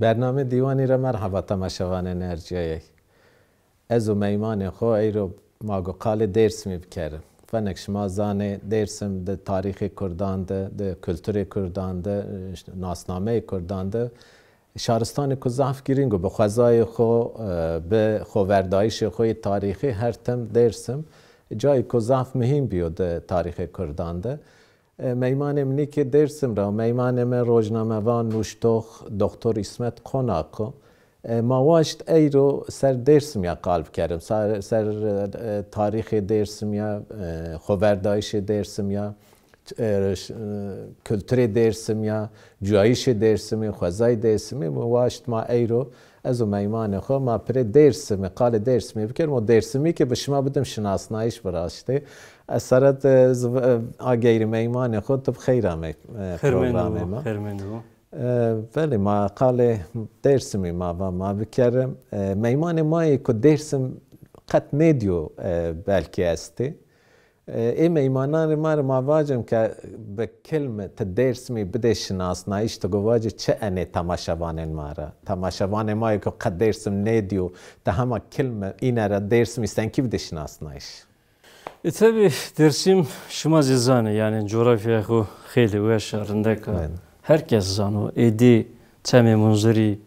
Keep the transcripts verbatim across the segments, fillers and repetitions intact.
Bernamê Dîwanî ra merheba temaşevanên ercîyayê. Ez û meymanê xo eyro ma go qalê Dêrsimî bikerin. Fenek şima zanê Dêrsim di tarîxê kurdan de, di kulturê kurdan de, nasnameyê kurdan de şaristanêko zaf girîng o. Bi xwezayê xo, e, bi xoverdayîşê xo yê tarîxî her tim Dêrsim cayêko zaf muhîm bîyo di tarîxê kurdan de. E, meymanê mi nîkê Dêrsim ra, meymanê mi rojnamevan, nuştox, doktor Îsmet Konak o. E, ma waşt eyro ser Dêrsim ya qal bikerim. Ser, ser, e, tarîxê Dêrsim ya, e, xoverdayîşê Dêrsim ya, e, ş-, e, kulturê Dêrsim ya, cuyayîşê Dêrsimî, xwezayê Dêrsimî, mi waşt ma eyro ez û meymanê xo ma pirê Dêrsimî, qalê Dêrsimî bikerîm. O Dêrsimî ke bi şima bidim şinasnayîş bi raştî. Ez sere ti, e, a geyrî meymanê xo ti bi xeyr amey, e, programê ma. Xeyr mendî bo. E, belê, ma qalê Dêrsimî ma va ma bikerim. E, meymanê ma yê ku Dêrsim qet nêdîyo, e, belkî estê. E, ê meymananê ma rê ma vacim ke bi kilmi ti Dêrsimî bidê şinasnayîş, ti go vacî çi enê temaşevanên ma ra? Temaşevanê ma yê ku qet Dêrsim nêdîyo, ti hema kilmi îne ra Dêrsimî senkî bidê şinasnayîş? E, tebî Dêrsim şima zî zanê, yanî coğrafyaya xo xeylê weş a, rindek a. Aynen. Her kes zano. Êdî Çemê Munzurî,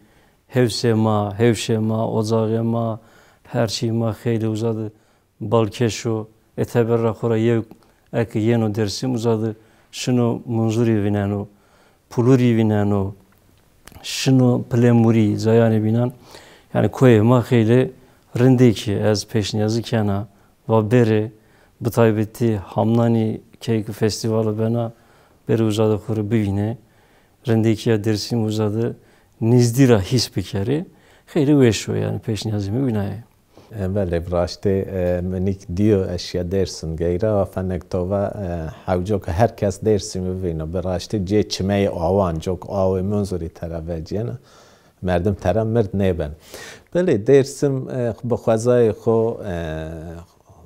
hewsê ma, hewşê ma, ocaxê ma, her çî ma xeylê uza de balkêş o. E, teber ra xo ra yew eke yeno Dêrsim, uza de şino Munzurî vîneno, Pulurî vîneno, şino Pilemurî, cayanê bînan. Yanî koyê ma xeylê rindekî, ez pêşnîyazî kena, va bêrê, bi taybetî hamnanî key ke festîvale bena, bêrê uza de xo rê bivînê. Rindekîya Dêrsim uza de nîzdî ra hîs bikerê. Xeylê weş o, yanî pêşnîyazê mi wina yê. E, belê, bi raştî, e, mi nîk dîyo, ez şîya Dêrsim geyra, fenek to va, e, hewco ke her kes Dêrsimî bivîno. Bi raştî cê çimeyê awan, co ke awê Munzurî tera vecîyena, merdim tera mird nêben. Belê, Dêrsim, e, bi xwezayê xo, e,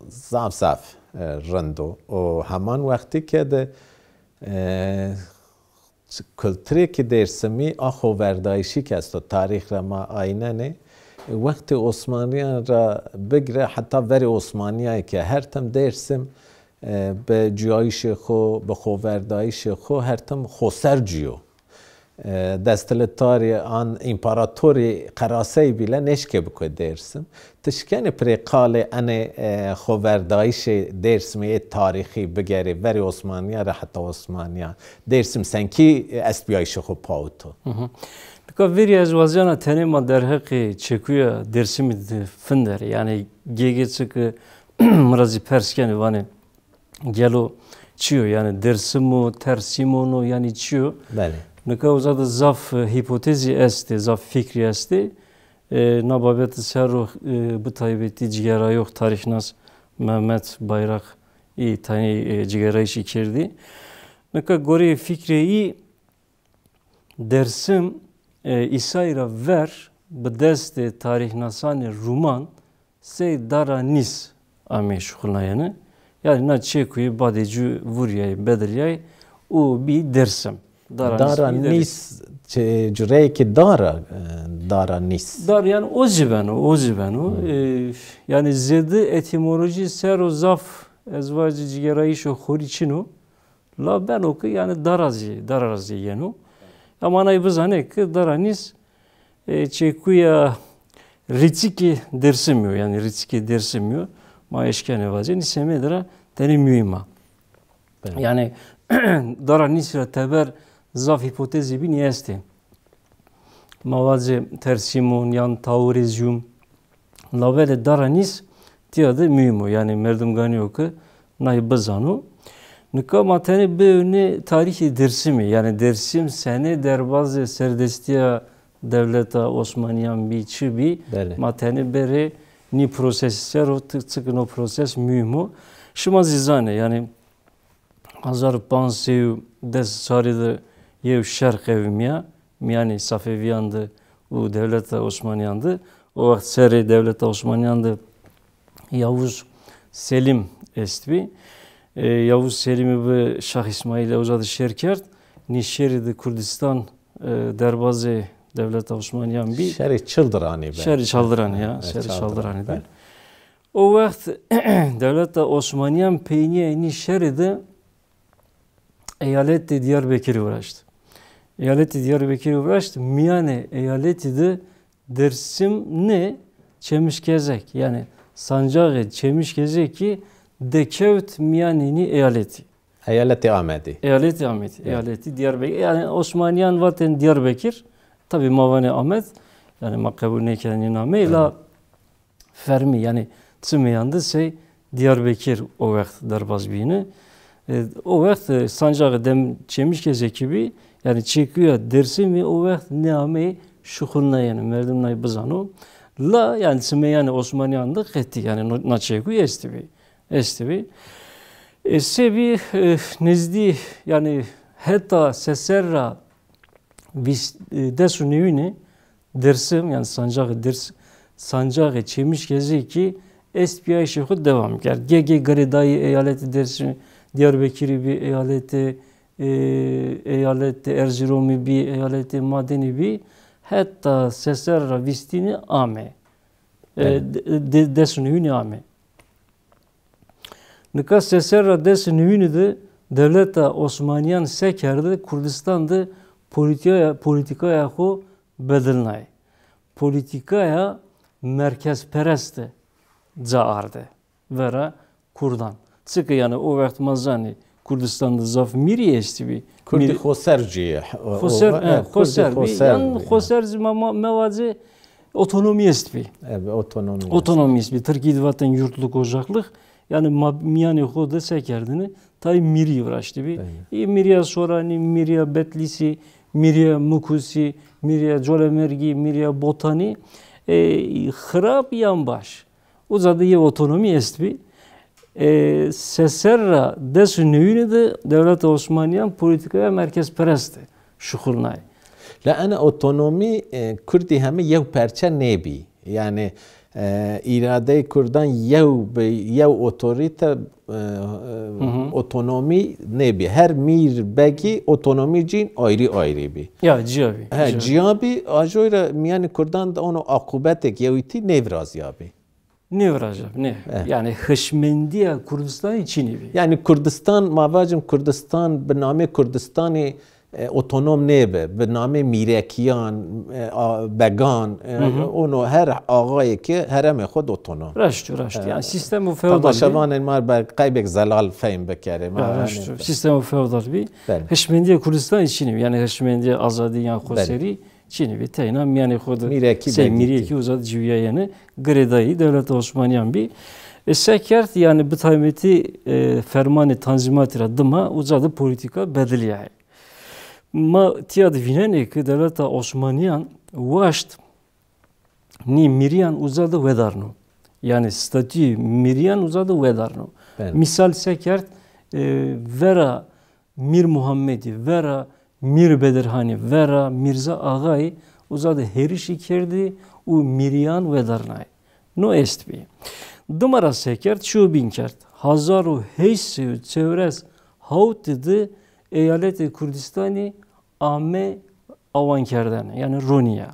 zaf zaf, e, rind o. Û heman wextî ke de, e, kulturêkê Dêrsimî a xoverdayîşî ke esto, tarîx ra ma aynenê, wextê Osmanîyan ra bigire heta verê Osmanîyayî ke her tim Dêrsim, e, bi cuyayîşê xo, bi xoverdayîşê xo her tim xoser cuyo. E, desthilatdarî an împaratorî qerasey bîle nêşkê biko Dêrsim. Ti şikenî pirê qalê enê, e, xoverdayîşê Dêrsimî ê tarîxî bigerê verê Osmanîya ra heta Osmanîya. Dêrsim senkî estbîyayîşê xo pawito? Hı hı. Nika verî ez wazena tenê ma derheqê çekuya Dêrsimî de finderê. Yanî gêgê çike mi ra zî pers kenê, vanê, gelo çi yo? Yanî Dêrsim o, Tersîmon o, yanî çi yo? Belê. Nika uza de zaf, e, hîpotezî estê, zaf fikrî estê. E, na babete ser o, e, bi taybetî cigerayox, tarîxnas Mehmet Bayrak î tanî, e, cigerayîşî kerdî. Nika goreyê fikrê î Dêrsim, e, Îsayî ra ver bi destê tarîxnasanê Ruman sey Dara Nîs ameyî şuxulnayene. Yanî na çekuye badê cû vurîyayî, bedilîyayî û bî Dêrsim. Dara Nîs bî Dêrsim. Dara Nîs, çi, cureyêkê dar a, e, Dara Nîs. Dar, yanî o zî beno, o zî beno. Hı. E, yanî zêde etîmolojî ser o zaf, ez vajî, cigerayîşo xorî çin o. La beno ke yanî dara zî, dara ra zî yeno. Ema nay bizanê ke Dara Nîs, e, çekuya rîçikê Dêrsimî yo, yanî rîçikê Dêrsimî yo. Ma eşkenê vacê, nî semedî ra tenê muhîm a. Belê. Yanî Dara Nîsî ra teber zaf hîpotezê bînî estê. Ma vacê Tersîmon yan Taurê Zûm. Labelê Dara Nîs tîya de muhîm o. Yanî merdim ganî yo ke nay bizano. Nika ma tenê biewnê tarîxê Dêrsimî. Yanî Dêrsim senê derbazê serdestîya dewleta Osmanîyan bî, çi bî? Belê. Ma tenê berê nî prosesî ser o, ti-, çike no proses muhîm o. Şima zî zanê, yanî hezar û panc sey û des sarî de yew şer qewimîya mîyanê Safevîyan de û dewleta Osmanîyan de. O wext serê dewleta Osmanîyan de Yavuz Selîm estbî. E, Yavuz Selîmî bi Şah Îsmaîlî uza de şer kerd. Nî şerî de Kurdistan, e, derbazê Dewleta Osmaniyan bî. Şerê Çildiranî be. Şerê Çaldiranî ya, e, şerê Çaldiranî, Çaldiranî de. Bele. O wext dewleta Osmaniyan peynîya nî şerî de eyaletê Diyarbekirî viraşt. Eyaletê Diyarbekirî viraşt, mîyanê eyaletî de Dêrsim nê, Çemişkezek, yanî sancaxê Çemişkezekî dekewt mîyanê nî eyaletî. Eyaletê Amedî. Eyaletê Amedî, evet. Eyaletê Diyarbekir. Yanî Osmaniyan vatên Diyarbekir, tabî ma vanê Amed, yanî ma qebul nêkenê nê nameyî, la, evet, fermî, yanî çimêyan de sey Diyarbekir o wext derbaz bîyêne. E, o wext, e, sancaxê dem Çemişkezekî bî, yanî çekuya Dêrsimî o wext nêameyê şuxulnayene, merdim nay bizano. La, yanî çimêyanê Osmaniyan de qetî, yanî no-, na çekuy estibî. Estibî. E, se bî, e, nizdî, yanî heta seserra vîst, e, des û newîne Dêrsim, yanî sancaxê Dêrs-, sancaxê Çemişkezekî estbîyayîşê xo dewam kerd. Ge-ge girêdayî eyaletê Dêrsimî, Diyarbekirî bî, eyaletê, e, eyaletê Erzîromî bî, eyaletê Madenî bî, heta seserra vîstîne ame. E, evet. De-, de-, des û newîne ame. Nika seserra des û newîne de dewleta Osmaniyan se kerde, Kurdistan de polîtîkaya, polîtîkaya xo bedilnayê. Polîtîkaya merkezperest de ca arde vera kurdan. Çike, yanî, o wext ma zanî Kurdistan de zaf mîrî estbî. Kurdî xoser cî yê. Xoser, e, xoser bî. Yan xoser zî ma, ma, mevacê otonomî estbî. Ebe, otonomî. Otonomî estbî. Tirkî de vatên yurtluk, ocaklık. Yanî ma mîyanê xo de se kerdêne? Tayê mîrî viraştibî. Ê mîrîya Soranî, mîrîya Betlîsî, mîrîya Mukusî, mîrîya Colemêrgî, mîrîya Botanî, e, xirab yan baş. Uca de yê otonomî estbî. E, seserra des û newîne de dewleta Osmaniyan polîtîkaya merkezperest de şuxulnayê. La ena otonomî, e, Kurdî heme yew perçe nêbî. Yanî, e, îradeyê kurdan yew bi yew otorîte, e, e, otonomî nêbî. Her mîr begî otonomî cîn ayrî ayrî bî. Ya, cîya bî. He, cîya bî. A joy ra mîyanê kurdan de ono aqûbetêk yewîtî nêvirazîyabî. Nêvirazîyabî, nê. Yanî hişmendîya Kurdistanî çinî bî. Yanî Kurdistan, ma vacim Kurdistan bi namê Kurdistanî, e, otonom nêbi. Bi namê mîrekîyan, e, a, began, e, ono her axayêkî heremê xo de otonom. Raşt o, raşt o. Yanî sîstemo feodal bî. Temaşevanên ma ber qeybêk zelal fehm bikerê. Ma, ya, raşt o. Sîstemo feodal bî. Belê. Hişmendîya Kurdistanî çinî bî. Yanî hişmendîya azadî yan xoserî çinî bî. Teyna mîyanê xo de mîrekî, sey mîrekî uca de ciwîyayene. Girêdayî dewleta Osmanîyan bî. E, se kerd, yanî bi taybetî, e, fermanê Tanzîmatî ra dima uca de polîtîka bedilîyayê. Ma tîya de vînenê ke dewleta Osmanîyan waşt nî mîrîyan uca de wedarno. Yanî statuyê mîrîyan uca de wedarno. Belê. Mîsal se kerd, e, vera Mîr Muhammedî, vera Mîr Bedirhanî, vera Mîrza Axayî uca de hêrişî kerdî û mîrîyan wedarnayî. No estbî. Dima ra se kerd, şiyo bîn kerd. Hezar û heşt sey û çewres hawtî de eyaletê Kurdistanî ame awankerdene, yanî ronîya.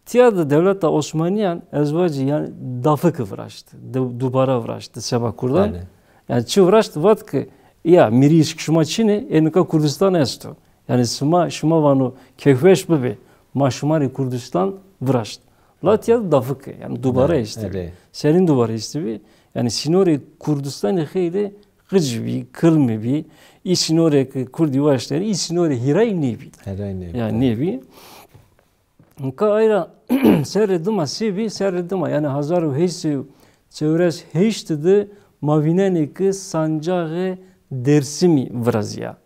Tîya de dewleta Osmanîyan, ez vacî, yanî dafike viraşt, du-, dubara viraşt seba kurdan. Belê. Yanî çi viraşt, vat ke, ya, mîrî şima çin ê, ê nika Kurdistan esto. Yanî sima, şima vano keyfweş bibê, ma şima rê Kurdistan viraşt. La tîya de dafike, yanî dubara estbî. Belê. Serîn dubara estbî. Yanî sînorê Kurdistanî xeylê qic bî, kilmî bî. Î sînorê ke Kurdî waştêne, î sînorê hîrayî nêbî. Hîrayî nêbî. Yanî nêbî. Nika ay ra serrê dima se bî, serrê dima, yanî hezar û heşt sey û çewres heşt de ma vînenê ke sancaxê Dêrsimî virazîya.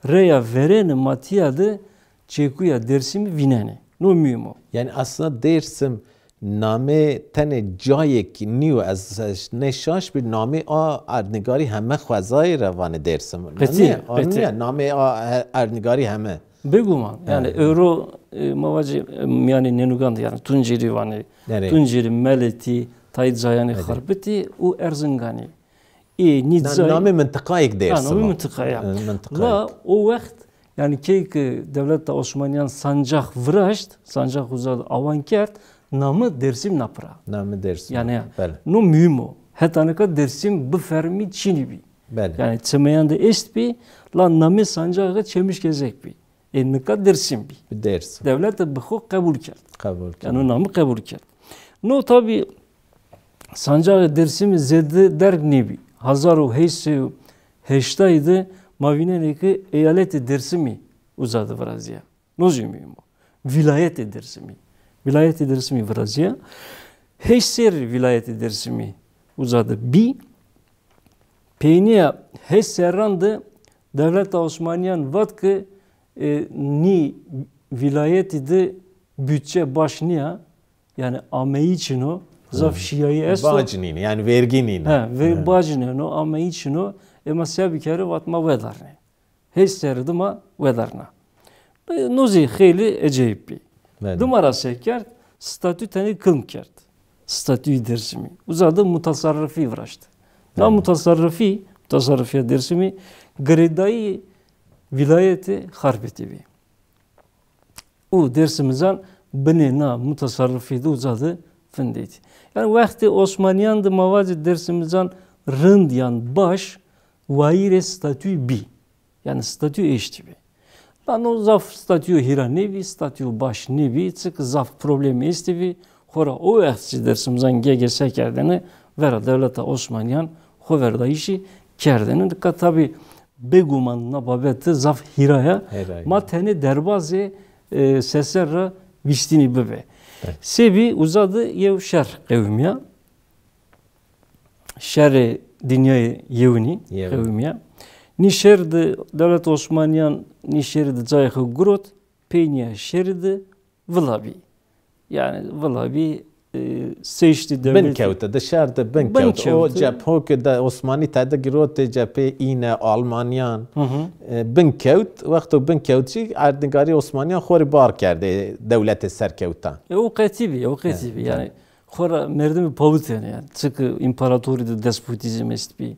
Reya verêne ma tîya de çekuya Dêrsimî vînenê. No muhîm o. Yanî aslında Dêrsim namê tenê cayêk nîyo, ez, ez nê şaş bî, namê a erdnîgarî heme xwezayî ra vanê Dêrsim. Qetî, qetî. Namê a he-, erdnîgarî heme. Bêguman. Yanî ewro, e, ma vacî, e, mîyanê nênugan de, yanî Tuncelî vanê. Tuncelî, Meletî, tayê cayanê Xarbitî û Erzinganî. Ê nî cayê namê mintiqayêk Dêrsim o. Ha, namê mintiqaya. E, mintiqayêk. La o wext Yanî key ke dewleta Osmanîyan sancax viraşt, sancax uza de awan kerd, namê Dêrsim na pira. Namê Dêrsim. Yanî ya, belê, no muhîm o. Heta nika Dêrsim bi fermî çinî bî. Belê. Yanî çimeyan de est bî, la namê sancaxî Çemîşkezek bî. Ê nika Dêrsim bî. Bi Dêrsim. Dewlete bi xo qebul kerd. Qebul kerd. Yanî o namî qebul kerd. No tabî sancaxê Dêrsimî zêde derg nêbî. Hezar û heşt sey û heştayî de ma vînenê ke eyaletê Dêrsimî uza de virazîya. No zî muhîm o. Vîlayetê Dêrsimî. Vîlayetê Dêrsimî virazîya. Heşt serrî vîlayetê Dêrsimî uza de bî. Peynîya heşt serran de dewleta Osmanîyan vat ke, e, nî vîlayetî de budçe baş nîya, yanî ameyî çin o, zaf şîyayî esto. Bac nîne, yanî vergî nîne. He, ve-, bac nîno, ameyî çin o. Ê ma se bikerê, vat ma wedarnê. Heşt serrî de ma wedarna. Bi-, no zî xeylê ecayîb bî. Belê. Dima ra se kerd? Statû tenê kilm kerd. Statûyê Dêrsimî. Uza de mutasarrifî viraşt. Na mutasarrifî, mutasarrifîya Dêrsimî girêdayî vîlayetê Xarpêtî bî. Û Dêrsimizan binê na mutasarrifî de uza de vindetî. Yanî wextê Osmanîyan de ma vacê Dêrsimizan rind yan baş wayîrê statûyî bî. Yanî statû eştî bî. La no zaf statûyo hîra nêbî, statûyo baş nêbî, çike zaf problemî estîbî. Xora o wext zî Dêrsimizan ge-ge se kerdêne, vera dewleta Osmanîyan xoverdayîşî kerdêne. Nika tabî bêguman na babete zaf hîra ya. Hîra ya. Ma tenê derbazê, e, seser ra vîstînî bibê. Evet. Sebî uza de yew şer qewimîya. Şerê Dinyayê Yewinî qewimîya. Nî şer de dewleta Osmanîyan nî şerî de cayê xo girot, peynîya şerî de vila bî. Yanî vila bî, e, seştî dewletî. Bin kewte, di şer de bin kewte. O cepho ke de Osmanî tede girotê, cephê îne, Almanîyan, e, bin kewt. Wexto bin kewt jî erdnîgarî Osmanîyan xo rê bar kerdê dewletê serkewtan. E, o qetî bî, o qetî bî. Yanî xora merdimî pawitêne yanî. Çike împaratorî de despotîzm estbî,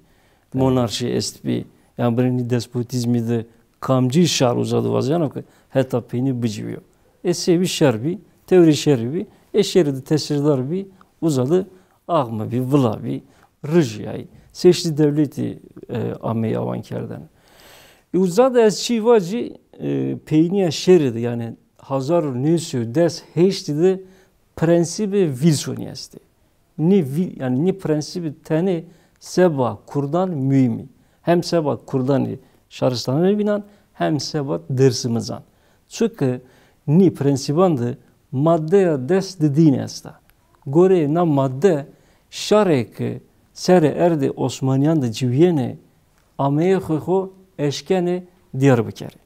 monarşî estbî. Yanî binê nî despotîzmî de kamcî şar uza de wazeno ke heta peynî biciwîyo. Ê sebî şer bî, tewrê şerî bî, ê şerî de tesîrdar bî, uza de axme bî, vila bî, rijîyayî. Seştî dewletî, e, ameyî awan kerdene. E, uza de ez çî vacî, e, peynîya şerî de, yanî hezar û new sey û des heştî de prensîbê Wilsonî estê. Nî vî-, yanî nî prensîbî tenê seba kurdan muhîm î. Hem seba kurdanê şaristananê bînan, hem seba dêrsimizan. Çike nî prensîban de maddeya des didîn esta. Goreyê na madde şarê ke serê erdê Osmanîyan de ciwîyenê, ameyê xo xo eşkenê dîyar bikerê.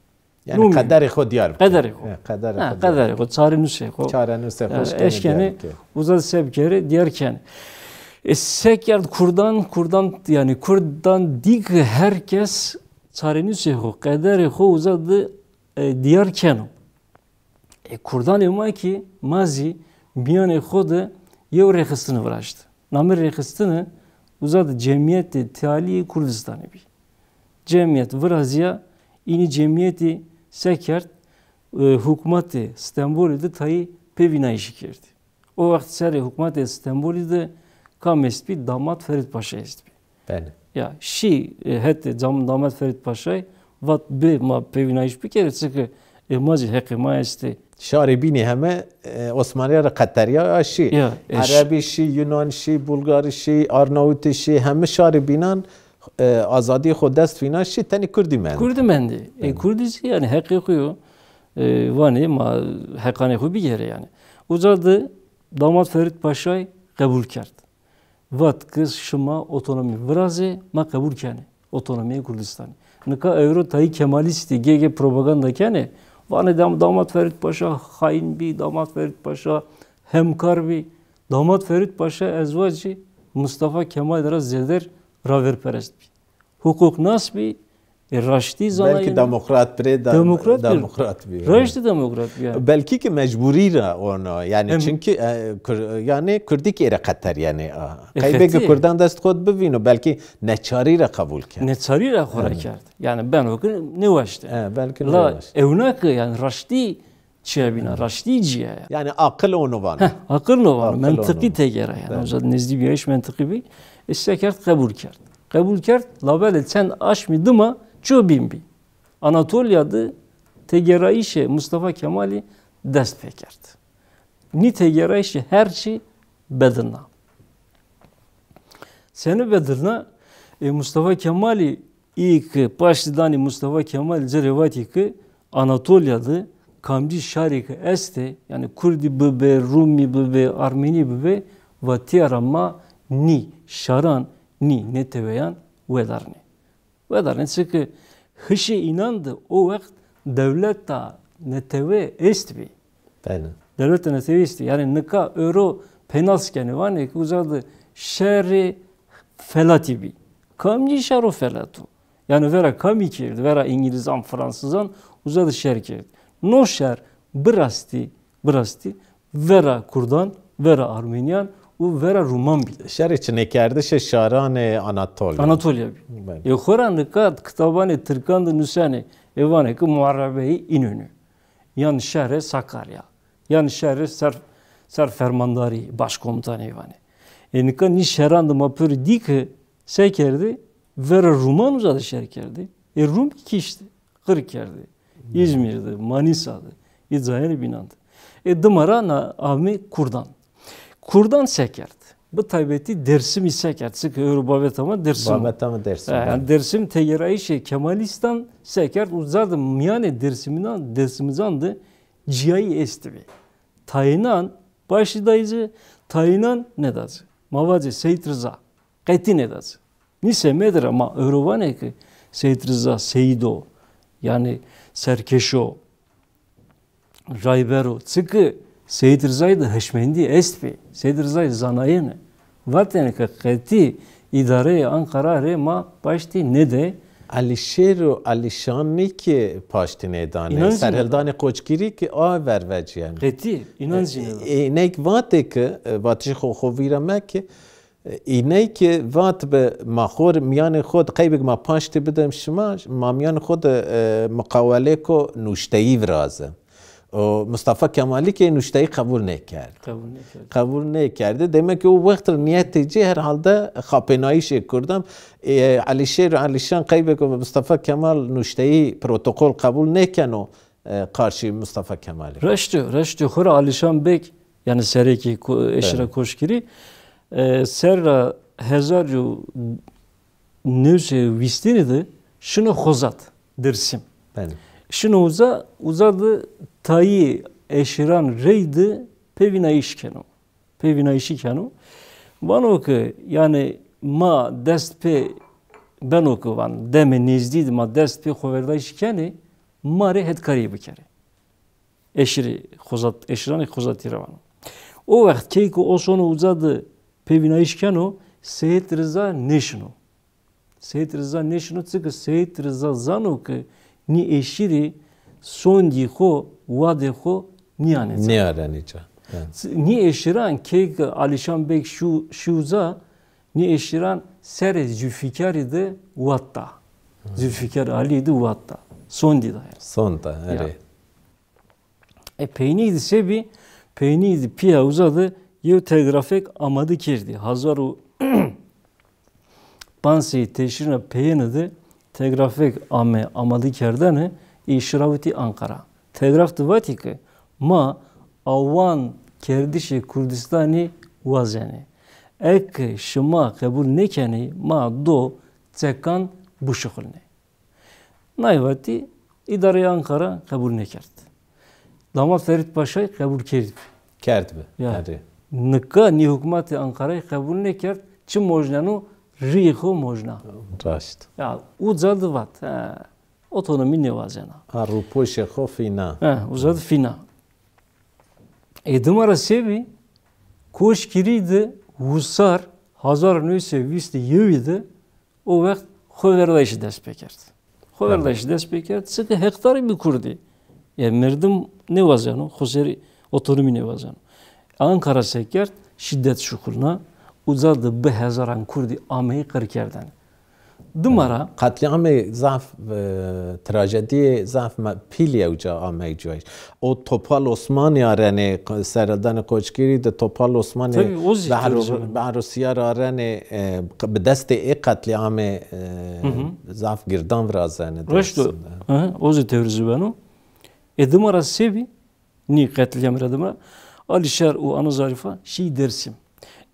Yanî qederê xo dîyar bikerê. Qederê xo. He, qederê xo dîyar bikerê. Qederê xo, çarenusê xo. Çarenusê xo eşkenê dîyar bikerê. Uza de se bikerê, dîyar kenê. E, se kerd kurdan, kurdan, yanî kurdan dî ke her kes çarenusê xo, qederê xo uza de, e, dîyar keno. E, kurdanê ma kî, ma zî mîyanê xo de yew rêxistine viraşte. Namê rêxistine uza de Cemîyetê Tealîyê Kurdistanî bî. Cemîyet virazîya, înî cemîyetî se kerd, e, hukmatê Stenbolî de tayî pêvînayîşî kerdî. O wext serê hukmatê Stenbolî de kam estbî? Damat Ferîd Paşa estbî. Belê. Ya, şî, e, hetê cam-, Damat Ferîd Paşayî, vat bê ma pêvînayîş bikerê, çike, e, ma zî heqê ma estê. Şarê bînî heme, e, Osmanîya ra qeterîya, a şî. Ya, e, ş- Erebî şî, Yunan şî, Bulgarî şî, Arnawutî şî, heme şarê bînan, e, azadîyê xo dest vîna şî, tenê kurdî mendî. Kurdî mendî. E, kurdî zî yanî heqê xo yo. E, vanê ma heqanê xo bigêrê yanî. Uza de Damat Ferîd Paşayî qebul kerd. Vat ke şima otonomî virazê, ma qebul kenê otonomîyê Kurdistanî. Nika ewro tayî kemalîstî ge-ge propaganda kenê. Vanê dam-, Damat Ferîd Paşa xayîn bî, Damat Ferîd Paşa hemkar bî. Damat Ferîd Paşa ez vacî Mustafa Kemal ra zêder raverperest bî. Huqûqnas bî, E, raştî zanayene. Belkî demokrat birê de, demokrat bir. Demokrat bir. Raştî demokrat bir yani. Belkî ki mecburî ra ono. Yani hem çünkü, e, Kur-, yani Kurdî ki êre qeter yani. A. E, qeybê ki Kurdan dest xo de bivîno, belkî neçarî ra qebul kerd. Neçarî ra xo ra kerd. Yani beno ki nêwaşte. E, belkî nêwaşte. La ewna ki yani raştî çiye bîna, raştî cîye ya. Yani aqil onu vano. Heh, aqil no vano. Aqil onu. Mentiqî tegera yani. Belê. Uza de nezdî bîyayîş mentiqî bî. E, se kerd, qebul kerd. Qebul kerd, labelê çend aşmî dima ço bîn bî. Anatolya de tegerayîşê Mustafa Kemalî dest pêkerd. Nî tegerayîşî her çî bedilna. Senî bedilna? E, Mustafa Kemalî, î ki paştî danî Mustafa Kemalî ci rê vatî ki Anatolya de kamcî şarî ki estê, yanî Kurdî bibê, Rumî bibê, Armenî bibê, vatîya ra ma nî şaran, nî neteweyan wedarnê. Wedarnê, çike hişê înan de o wext dewleta netewe estbî. Belê. Dewleta netewe estbî. Yanî nika ewro pênas kenê, vanê ki uza de şerê felatî bî. Kamcî şero felat o? Yanî vera kamî kerd? Vera îngilîzan, fransizan uza de şer kerd. No şer bi rastî, bi rastî vera kurdan, vera armenîyan û vera ruman bî. Şerê çinêkerdişê şaranê Anatolya. Anatolya bî. Belê. Ê xo ra nika kitabanê tirkan de nusenê, ê vanê ki Muharebeyê Înönü. Yan şerê Sakarya. Yan şerê ser, serfermandarî, başkomutanî vanê. Ê nika nî şeran de ma pêro dî ki se kerdê? Vera ruman uza de şer kerdê. Ê rum kî kiştê. Qir kerdê. Belê. Îzmîr de, Manîsa de, î cayêne bînan de. E, dima ra na amê kurdan. Kurdan se kerd? Bi taybetî Dêrsimî se kerd? Çike ewro babeta ma Dêrsim o. Babeta ma Dêrsim, e, belê. Yanî Dêrsim tegerayîşê Kemalîstan se kerd? Uza de mîyanê Dêrsimînan, Dêrsimizan de cîyayî estbî. Tayînan başî dayî ci, tayînan nêda ci. Ma vacê Seyîd Riza. Qetî nêda ci. Nî semedî ra ma ewro vanê ki Seyîd Riza seyîd o, yanî serkêş o, rayber o. Çike Seyîd Rizayî de hişmendî estbî. Seyîd Rizayî zanayêne. Vatêne ki qetî îdareyê Anqara rê ma paştî nêdê. Elîşêr û Elîşanî ki paştî nêdanê. Serhildanê Qoçgirî ki a ver vecîyenê. Qetî, înan zî nêda. E, e, îney vatê ki, e, vatişê xo, xo vîra meke, e, îney ki vatbi ma xo rê mîyanê xo de qeybêk ma paştî bidêm şima, ma mîyanê xo de, e, muqawelêko nuşteyî virazê. O Mustafa Kemalî ki nuşteyî qebul nêkerd. Qebul nêkerd. Qebul nêkerdî. Demek ki o wext ra nîyetê ci herhalde xapênayîşê kurdan, e, Elîşêr û Elîşan qeybêk o Mustafa Kemal nuşteyî protokol qebul nêkeno, e, qarşî Mustafa Kemalî. Reşt o, reşt o. Xora Alîşan Beg, yanî serekî ko-, eşîra Koşgirî, e, serra hezar û new sey û vîstî de şino Xozat, Dêrsim. Belê. Şino uza, uza de tayî eşîran reyde pêvînayîş keno. Pêvînayîşî keno. Vano ke, yanî, ma dest pê beno ke, van, demê nêzdî de ma dest pê xoverdayîşî kenê, ma rê hetkarîye bikerê. Eşîrê Xozat, eşîranê Xozatî ra vano. O wext key ke o sono uza de pêvînayîş keno, Seyîd Riza nêşino. Seyîd Riza nêşino, çike Seyîd Riza zano ke nî eşîrî sondî xo, wadê xo nîyanê ca. Nêarenê ca. Yanî. Nî eşîran key ke Alîşan Beg şî, şî uza, nî eşîran serê Zülfikarî de wad da. Zülfikar Alî de wad da. Sondî da yanî. Sond da, erê. E, peynî de se bî? Peynî de pîya uza de yew telgrafêk amade kerdî. Hezar û panc sey teşrîna peyêne de telgrafêk ame amadekerdene, î şirawitî Anqara. Telgraf de vatî ke ma awan kerdişê Kurdîstanî wazenê. Eke şima qebul nêkenê, ma do çekan bişuxulnê. Nay vatî îdareyê Anqara qebul nêkerd. Damat Ferîd Paşayî qebul kerdbî. Kerdbî. Ya. Erê. Nika nî hukmatê Anqarayî qebul nêkerd, çi mojneno, rîyê xo mojna. Raşt. Ya, uca de vat, he, otonomî nêwazena. Ha, rûpoşê xo fîna. He, uca de fîna. Ê dima ra se bî? Koşgirî de wisar hezar û new sey û vîst û yewî de o wext xoverdayîşî dest pêkerd. Xoverdayîşî dest pê kerd, çike heqdarî bi kurdî. Ya merdim nêwazeno, xo serî otonomî nêwazeno. Ankara se kerd, şîdet şuxulna, uca de bi hezaran kurdî ameyî qir kerdene. Dima ra. Qetlîamê zaf, e, trajedîyê zaf me-, pîlî ewca ameyî cuyayîş. O Topal Osmanî arenê, q-, serhildanê Qoçgirî de Topal Osmanî. Tabî, o zî behro-, teorîzyon. Behrosîyar arenê, e, q-, bi destê ê qetlîamê, e, zaf girdan virazene Dersim de. Hı hı, o zî teorîze beno. E, dima ra se bî? Nî qetlîamî ra dima ra Alîşer û Ana Zarîfa şî Dersim.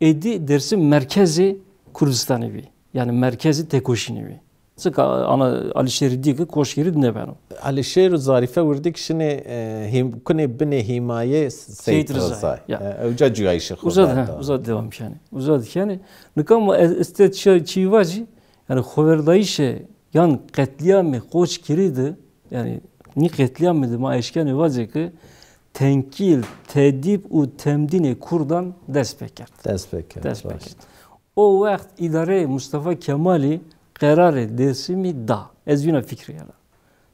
Êdî Dersim merkezê Kurdistanî bî. Yanî merkezê têkoşînî bî. Çika ana Alîşêrî dî ke Qoçgirî de nêbeno. Alîşêr û Zarîfe wirdî ke şinê, e, hîm-, kunê binê hîmayê Seyîd Rizayî. Ya. E, ewca cuyayîşê xo verda. Uza de, he, uza de dewam kenê. Uza de kenê. Nika ma ez, ez te çi, çî vacî, yanî xoverdayîşê yan qetlîamê Qoçgirî de, yanî nî qetlîamî de ma eşkenê vacê ke tenkîl, tedîb û temdînê kurdan dest pê kerd. Dest pê kerd, raşt. Dest pê kerd. O wext îdareyê Mustafa Kemalî qerarê Dêrsimî da. Ez wîna fikirîyena.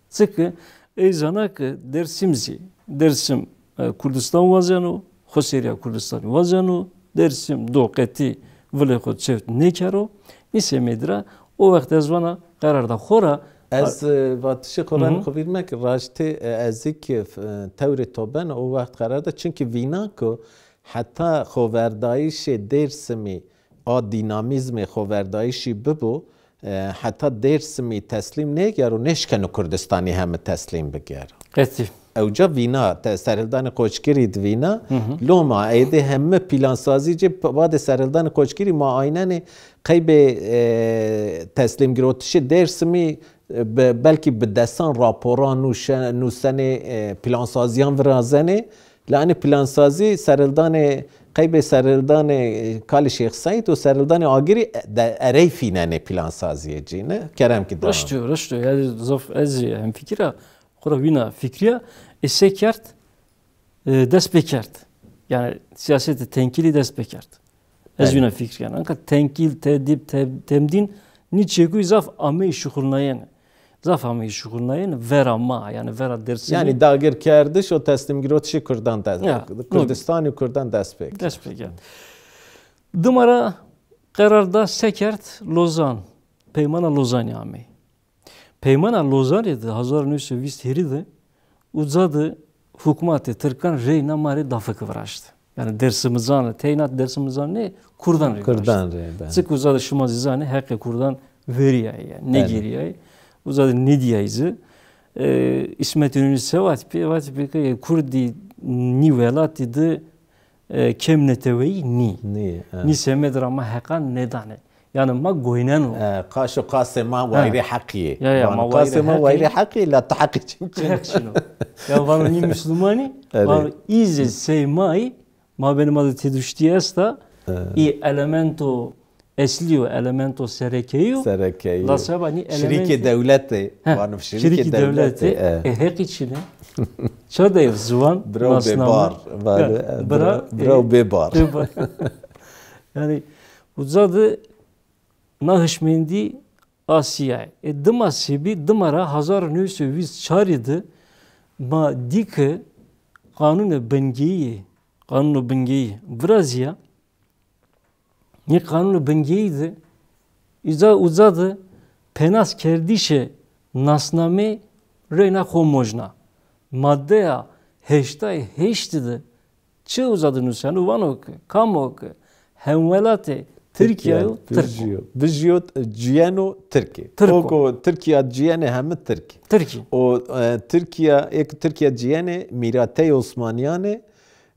Çike ey zana ke Dêrsim zî, Dêrsim, e, Kurdistan wazeno, xo serî ya Kurdistanî wazeno, Dêrsim do qetî vilê xo çewt nêkero. Nî semedî ra o wext ez vana qerar da xo ra. Ez, e, vatişê xo ra xo vîr meke, raştî, e, ez zî ke, e, tewrê to bena o wext qerar da. Çimkî vîna ke heta xoverdayîşê Dêrsimî a dînamîzmê xoverdayîşî bibo, e, heta Dêrsimî teslîm nêgero, nêşkeno Kurdistanî heme teslîm bigero. Qetî. Ewca vîna, te-, serhildanê Qoçgirî di vîna, loma êdî heme plansazî ci p-, badê serhildanê Qoçgirî ma aynenê qeybê, e, teslîmgirotişê Dêrsimî, e, be-, belkî bi desan raporan nûşe-, nûsenê, e, plansazîyan virazenê. La enê plansazî serhildanê, qeybê serhildanê, e, Kalê Şêx Seîd û serhildanê Agirî, e, de erey fînenê plansazîyê ci ne. Kerem ki dewam. Raşt o, raşt o. Yanî zaf ez zî hemfikir a, xo ra wîna fikirîya, e, se kerd, e, dest pê kerd. Yanî sîyasetê tenkîlî dest pê kerd. Ez wîna fikirîyena. Anka tenkîl, tedîb, te-, temdîn nî çekuy zaf ameyî şuxulnayene. Zaf ameyî şuxulnayene vera ma, yanî vera Dêrsimî. Yanî dagirkerdiş û teslîmgirotişê kurdan de, Kurdistanî û kurdan dest pê kerd. Dest pê kerd. Dima ra qerar da se kerd Lozan. Peymana Lozanî ameyî. Peymana Lozanî de hezar new sey vîst hîrî de uca de hukmatê tirkan reyna ma rê dafike viraşte. Yanî dêrsimizan rê, teyna dêrsimizan nê, kurdan rê viraşte. Kurdan rê, belê. Çik uca de şima zî zanê heqê kurdan verîyayî, yanî nêgêrîyayî. Uca de nêdîyayî zî. E, Îsmet Înonî se vatî pê, vatî pê ke kurdî nî welatî de e, kêm neteweyî nî. Nî, e. Nî semedî ra ma heqan nêdanê. Yanî ma goyneno. E, qaşo qasê ma wayîrê heqî yê. Ya, ya, ma qasê ma wayîrê heqî yê, la tu heqî çin çin. Heq çin o. Ya vano nî muslumanî, vano îzê sey mayî, mabênê ma de têduştî esta, î elemento eslî yo, elemento serekeyî yo. Serekeyî yo. La seba nî elemento. Şirîkê dewletê. He, vano şirîkê dewletê. E, heqî çin ê. Ça de yo ziwan, nasname. Bira bêbar. Bira, bira bêbar. Yanî uca de na hişmendî a sîya yê. E, dima se bî, dima ra hezar new sey vîst çarî de ma dî ke qanûnê bingeyî, qanûno bingeyî virazîya. Nê qanûnê bingeyî de uca, uca de penaskerdişê nasnameyî reyna xo mojna. Madeya heştay heştî de çi uca de nuseno, vano ke kam o ke hemwelatê Tirkîya yo, Tirk o. Bijîyo, bijîyo, cuyeno Tirk ê. Tirk o. O ke Tirkîya cuyene heme Tirk ê. Tirk ê. O, e, Tirkîya, ê ke Tirkîya cuyene mîrateyê Osmanîyan ê.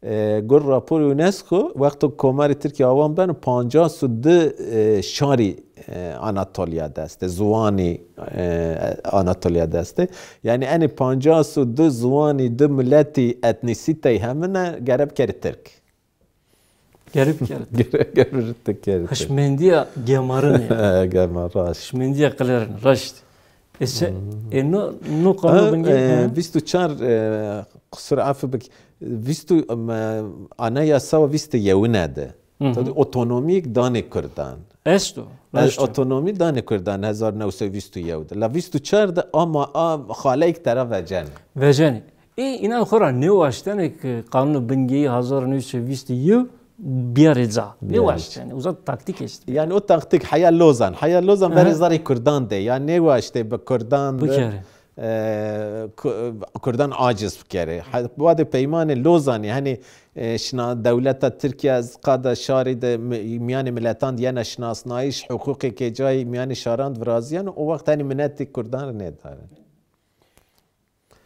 E, gor raporê UNESCO, wexto Komarê Tirkîya awan beno, pancas û di, e, şarî, e, Anatolya de estê, ziwanî, e, Anatolya de estê. Yanî enê pancas û di ziwanî, di miletî, etnîsîteyî hemine gere bikerê tirk. Gere bikerê tirk. Gere, gere bikerê tirk. Hişmendîya gemarinê. He, gemar, raşt. Hişmendîya qilêrine, raşt. E se, e, no, no qanûn bingê, e, he? Vîst û çar, e, qisur efû bik, vîst û, em, e, anayasa vîst û yewine de. Hı hı. Tabii otonomîyêk danê kurdan. Esto. Otonomî danê kurdan hezar new sey vîst û yew de. La vîst û çar de ama a xaleyk tera vecenê. Vecenê. Ê, înan xo ra nêwaştenê ke qanûnê bingeyî hezar new sey vîst û yew biyarê ca. Nêwaştenê. Uza taktîk estê. Yanî o taktîk heya Lozan. Heya Lozan verê zerrê kurdan de. Yanî nêwaştê bi kurdan de. Bikerê. E, ku-, kurdan aciz bikerê. Wadê peymanê Lozanî, hani, e, şina dewleta Tirkîya ez qada şarî de mi-, mîyanê miletan de yena şinasnayîş, huqûqê kê cayî mîyanê şaran de virazîyeno, o wext hani minetê kurdan rê nêdare.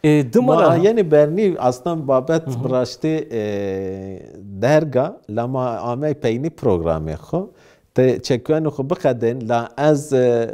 E, dima ra yenê bernî aslan babet bi raştî, e, derga, la ma amey peynî programê xo. Ti çekuyanê xo biqedên, la ez, e,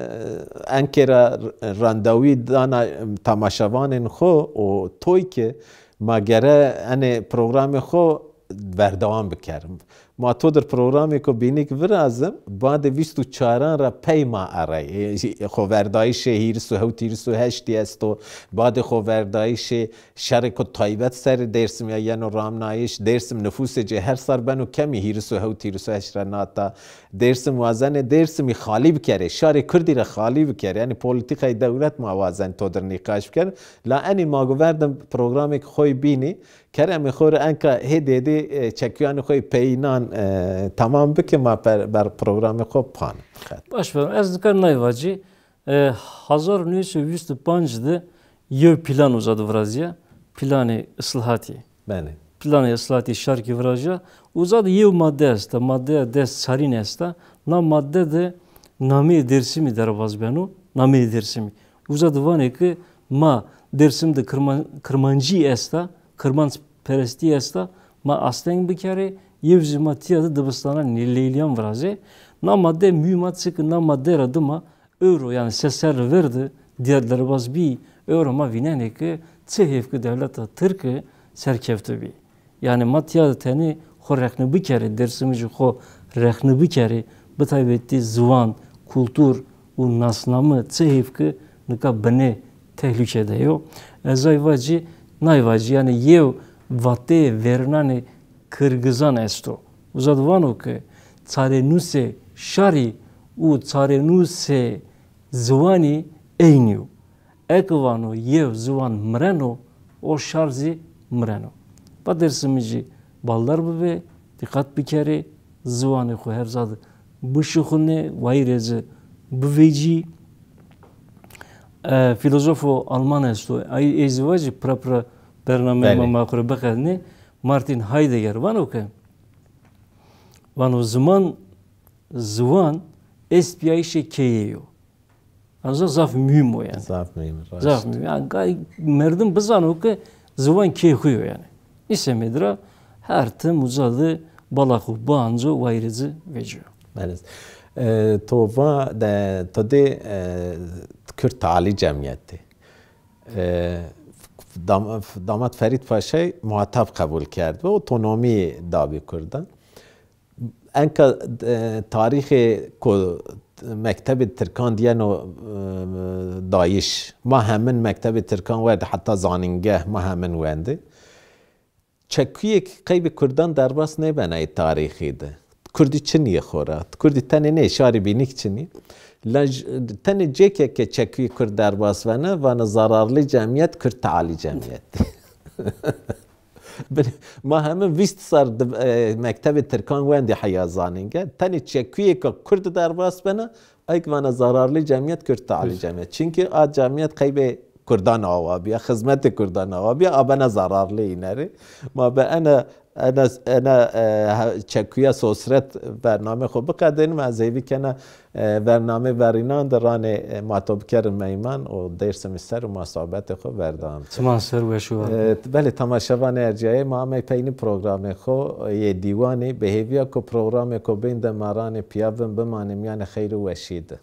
enkê ra randewî dana tamaşevanên xo û toy ke ma gere enê programê xo berdewam bikerim. Ma to dir programêko bînîk virazim, badê vîst û çaran ra pey ma erey. E, xoverdayîşê hîris û hewt hîris û heştî esto, badê xoverdayîşê şerêko taybet ser Dêrsimî ya yeno ramnayîş, Dêrsim nifûsê ci her sar beno kemî, hîris û hewt hîris û heşt ra nata. Dêrsim wazenê Dêrsimî xalî bikerê, şarê kurdî ra xalî bikerê. Yanî polîtîkayê dewlet ma wazenê to dir nîqaş bikerin. La enî ma go verdim programêk xo yê bînî, keremê xo rê enka hêdî hêdî, e, çekuyanê xo yê peyînan, e, temam bike, ma per-, ber programê xo pan. Baş be, ez nika nay vacî. E, hezar new sey vîst û panc de yew plan uza de virazîya, planê islahatî. Belê. Planê islahatî şarkî virazîya. Uza de yew madde esta, maddeya des çarîn esta. Na madde de nameyê Dêrsimî derbaz beno, nameyê Dêrsimî. Uza de vanê ke ma Dêrsim de Kirman-, Kirmancî esta, Kirmanc perestî esta, ma asteng bikerê, yew zî ma tîya de dibistana Leyliyan virazê. Na madde muhîm a, çike na madde ra dima ewro, yanî se serrî ver de dîyar derbaz bî, ewro ma vînenê ke çi hêf ke dewleta tirke serkefte bî. Yanî ma tîya de tenê xo rexne bikerê, Dêrsimijî xo rexne bikerê, bi taybetî ziwan, kultur û nasname çi hêf ke nika binê tehlûke de yo. Ez ay vacî, nay vacî, yanî yew vateyê verînanê kirgizan esto. Uza de vano ke çarênusê şarî û çarênusê ziwanî eynî yo. Eke vano yew ziwan mireno, o şar zî mireno. Va Dêrsimijî baldar bibê, dîqat bikerê, ziwanê xo her ca de bişuxulnê, wayîrê ci bivecî. E, fîlozofo alman esto, ay, ey zî vacî pira pira bernameyê ma, belê, ma xo rê biqednê, Martin Heidegger vano ke, vano ziman, ziwan estbîyayîşê keyeyî yo. Aza zaf muhîm o yanî. Zaf muhîm, rast. Zaf muhîm. Yanî gay merdim bizano ke ziwan kê xo yo yanî. Nîsemêd ra her tim uza de bala xo bianco, wayîrê ci vecîyo. Belê. E, to va de, to dê, e, Kurd Tealî Cemîyetî. E, dam-, damat Ferîd Paşay muhatab qebul kerd ve otonomî dabî kurdan. Enka, e, tarîxê ku mektebê tirkan de yeno, e, dayîş. Ma hemin mektebê tirkan werdî, heta zanîngeh ma hemin wendî. Çekuyêk qeybê kurdan derbas nêbena ê tarîxî de. Kurdî çinî yê xo ra. Kurdî tenê nê, şarî bînîk çinî. La j-, tenê cêke ke çekuyê kurd derbas vena, vana zararlî cemîyet, Kurd Tealî Cemîyet. Binê, ma hemin vîst sar di, e, mektebê tirkan wendî heya zanînge. Tenê çekuyêka kurd derbas bena, ayk vana zararlî cemîyet, Kurd Tealî Cemîyet. Çimkî a cemîyet qeybê kurdan awa bîya, xizmetê kurdan awa bîya, a bena zararlî îne rê. Ma bi ena, ena, ena, e, he-, çekuya sosret bernamê xo biqedênim, ez hêvî kena e, bernamê verînan de ranê, e, ma to bikerin meyman û Dêrsimî ser û ma sohbetê xo berdewam. Çiman ser, weş û war. E, belê, temaşevanê erciyayê, ma amey peynî programê xo yê dîwanî, bi hêvîya ku programêko bîn de ma ranê pîya vin bimanê mîyanê xeyr û weşî de.